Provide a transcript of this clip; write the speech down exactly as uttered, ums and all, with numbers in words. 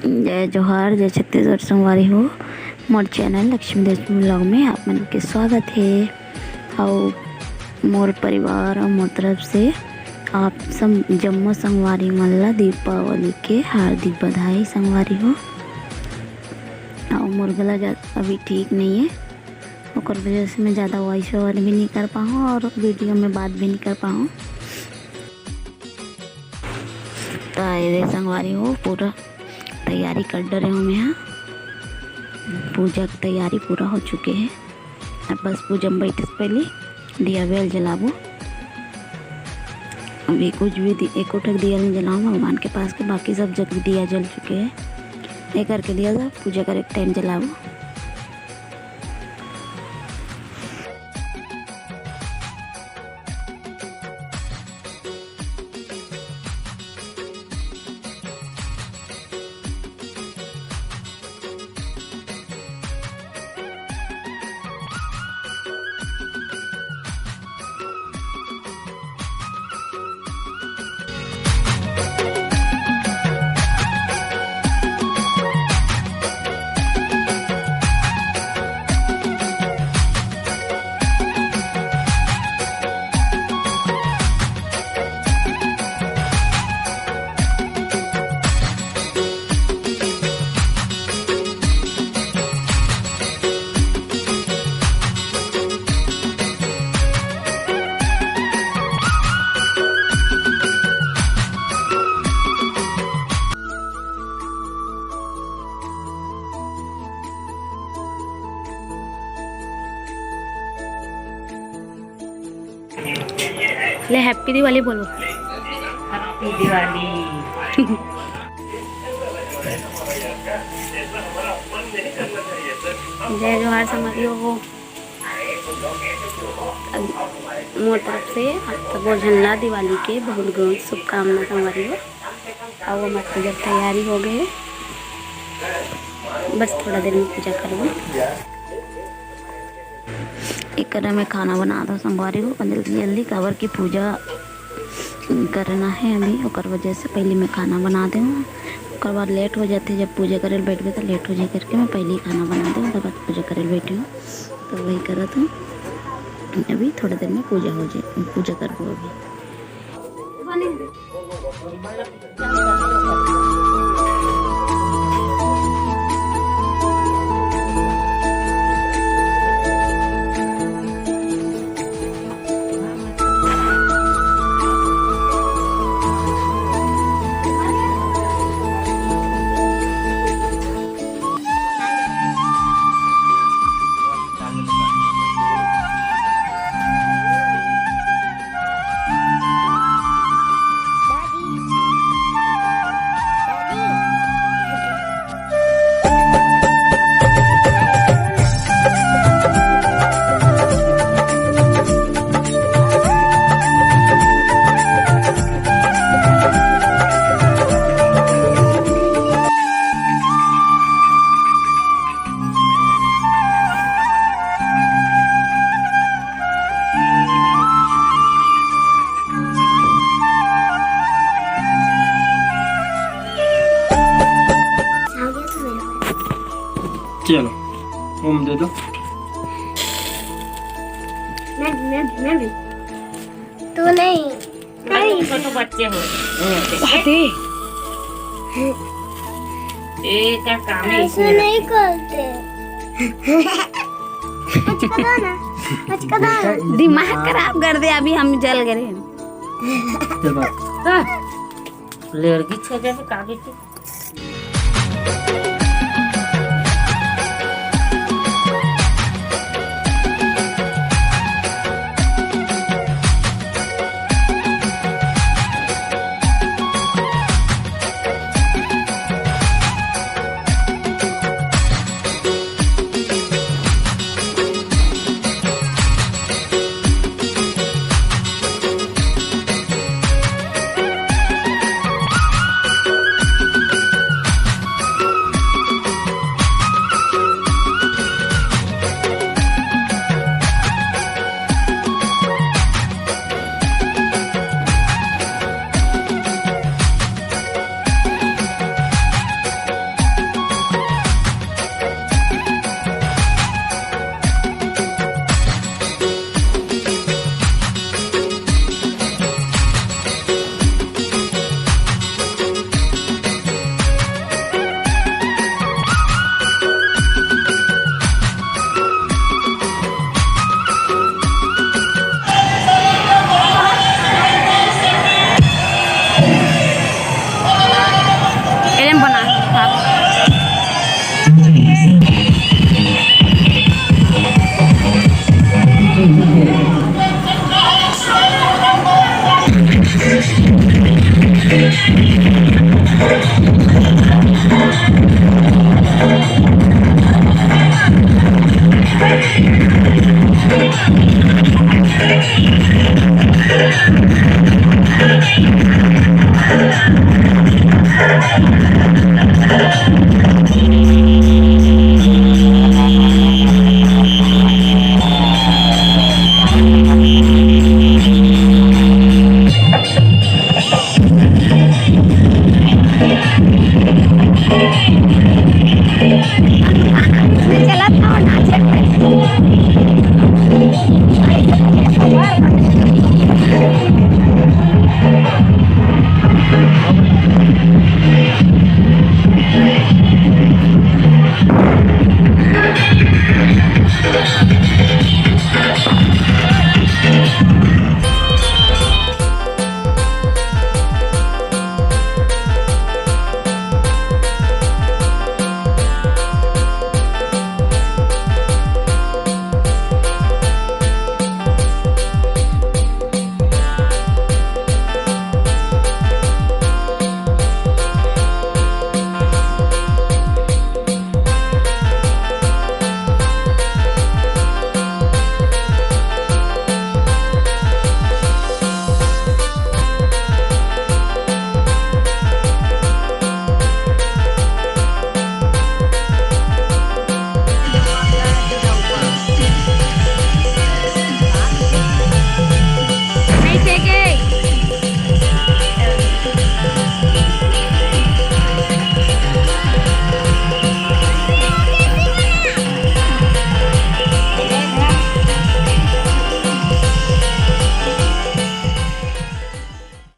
जय जोहार, जय छत्तीसगढ़ संगवारी हो। मोर चैनल लक्ष्मी देशमुख व्लॉग में आप मन के स्वागत हे। अउ मोर परिवार अउ मोर तरफ से आप सब जम्मो संगवारी मन ला दीपावली के हार्दिक बधाई संगवारी हो। अउ मोर गला जा-, अभी ठीक नहीं है, ओकर वजह से मैं ज़्यादा वॉइस ओवर भी नहीं कर पाऊँ और वीडियो में बात भी नहीं कर पाऊँ। तो ये दे संगवारी हो, पूरा तैयारी कर डरे हूँ मैं। हाँ, पूजा की तैयारी पूरा हो चुके है। अब बस पूजा में बैठे से पहले दिया बेल जलाबो। अभी कुछ भी दि-, एको ठक दिया नहीं जलाऊँ भगवान के पास के, बाकी सब जग दिया जल चुके हैं। ये करके दिया सब पूजा करे टाइम जलाबो। ले, हैप्पी दिवाली बोलो। हैप्पी दिवाली। जय जोहार संगवारी हो। मोर तरफ से आप सबो झन ला दिवाली के बहुत बहुत शुभकामना संगवारी हो। अउ हमर पूजा के तैयारी हो गए हे, बस थोड़ा देर में पूजा करबो। एकरा में खाना बना दो संगवारी हो, अपन जल्दी जल्दी, काबर की पूजा करना है अभी, ओकर वजह से पहले मैं खाना बना देहूँ। ओकर बाद लेट हो जाथे, जब पूजा करे ल बैठबे तो लेट हो जाए करके मैं पहले ही खाना बना देहूँ, ओकर बाद पूजा करे ल बैठे हूँ। तो वही करत हूँ, अभी थोड़ा देर में पूजा हो जाए, पूजा करबो अभी। चलो, ओम दे दो। मैं, मैं, मैं भी। तू नहीं। भाई, तुम तो बच्चे हो। ए, का काम है ऐसे इसमें? नहीं करते। कुछ करो ना, कुछ करो ना। दिमाग खराब कर दे, अभी हम जल गए। चलो। हाँ। लड़की छे जैसे कागज की।